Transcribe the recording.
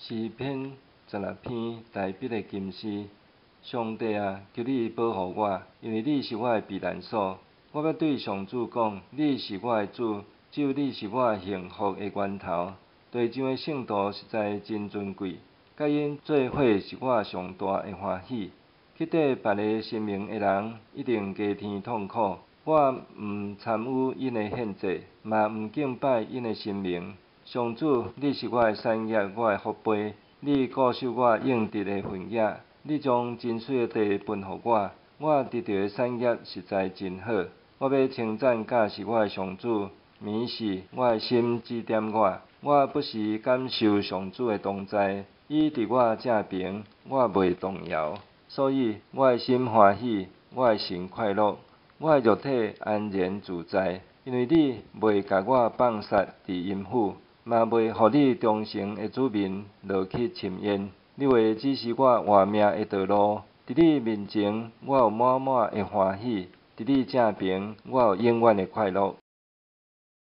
詩篇16篇大衛的金詩。上帝啊，求你保護我，因為你是我的避難所。我欲對上主講：你是我的主，只有你是我幸福的源頭。地上的聖徒實在真尊貴，佮𪜶做伙是我上大的歡喜。去綴別个神明的人，一定加添痛苦。我毋參與𪜶的獻祭，嘛毋敬拜𪜶的神明。上主，你是我的產業，我的福杯，你固守我應得的份額，你將真媠的地分予我，我得著的產業實在真好。我欲稱讚教示我的上主，暝時我的心指點我，我不時感受上主的同在，伊佇我正爿，我袂動搖。所以我的心歡喜，我的神快樂，我的肉體安然自在，因為你袂共我放殺佇陰府，嘛袂予你忠誠的子民落去深淵。你話指示我活命的道路，佇你面前我有滿滿的歡喜，佇你正爿我有永遠的快樂。